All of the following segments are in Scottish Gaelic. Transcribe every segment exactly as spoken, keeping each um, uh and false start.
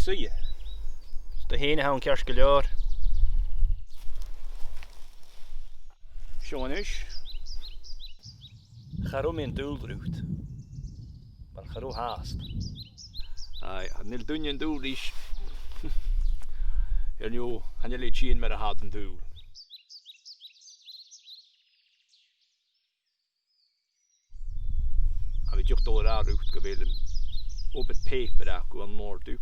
Suidhe. 'S tu fhèin a th' ann ceart gu leòr. Seo a-nis. Cha robh mi an dùil riut. Uill, cha robh fhathast. Aidh, chan eil duine an dùil ris. Air neo, chan eil e a' tighinn mar a tha iad an dùil. Tha mi dìreach a' dol a ràdh riut gu bheil an obair pàipeir aca an-àirde.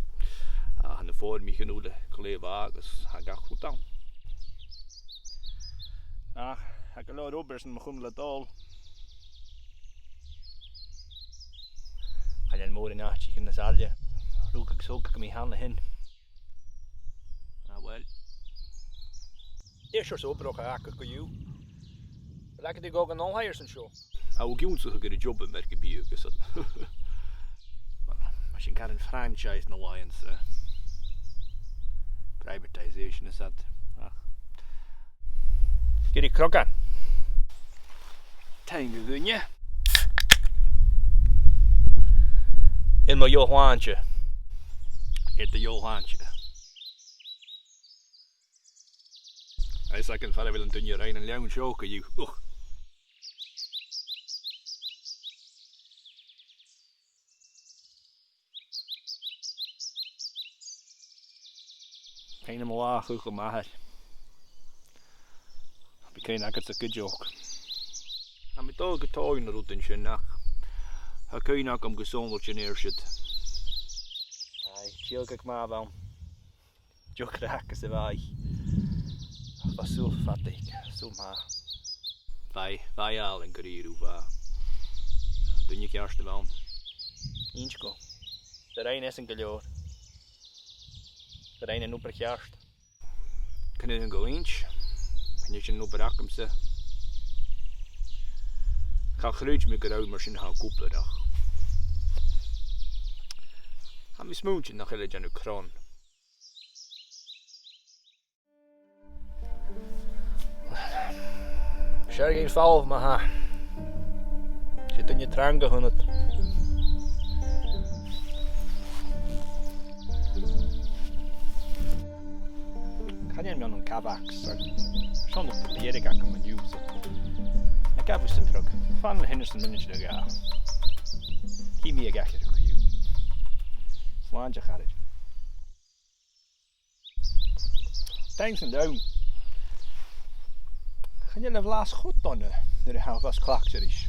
Ach tha na foirmichean uile glè mhath agus tha gach rud ann. Ach tha gu leòr obair san mo chumail a' dol. Chan eil mòran àiteachan nas fhaide. Rugadh agus thogadh mi an sin. Ah, uill. Dè seòrsa obrach a th' aca co-dhiù? Bheil agad ri dhol dhan oilthigh airson seo? Tha mi ag ionnsachadh air an job mar gum biodh, agus, uill, mar sin, caran franchise na làithean-sa. Privatisation is that. Ach. Gu dearbh, crogan. Taing, a dhuine. Air mo dheagh shlàinte. Air do dheagh shlàinte. Is e gun fhada a bheil an duine a rinn an leann seo co-dhiù. Uch. Faighinn mo làmh a-màireach. Bidh cuimhne agadsa cuideachd. Tha mi a' dol gu tòrr na rudan sin, ach tha cuimhne agam gu sònraichte air siud. Aidh, tìodhlaiceadh math a bh' ann. Deagh chraic sa bhàgh. Ach bha sùil fada aige, sùil math. Bha, bha e àlainn gu h-àraidh, bha. Duine ceart a bh' ann. Innis dhomh. Dè rinn esan gu leòr? Dè rinn an obair cheart? Chan eil an còmhnaidh. Chan eil sin an obair agamsa. Cha chreid mi gun robh mar sin a' cur obair, ach tha mi a' smaointinn nach eil e a' dèanamh cron. 'S fheàrr dhuinn falbh ma-thà. 'S e duine trang a th' annad. Chan eil mi ann an cabhag, so seo an dèidh agam an-diugh, so. Na gabh thusa an truck. Fan na h-uinneanan sin a dhà. Chì mi a dh'aithghearr co-dhiù. Slàinte, a charaid. Thanks an domhan. Chan eil a' bhlas cho dona nuair a tha thu a' fàs cleachdte ris.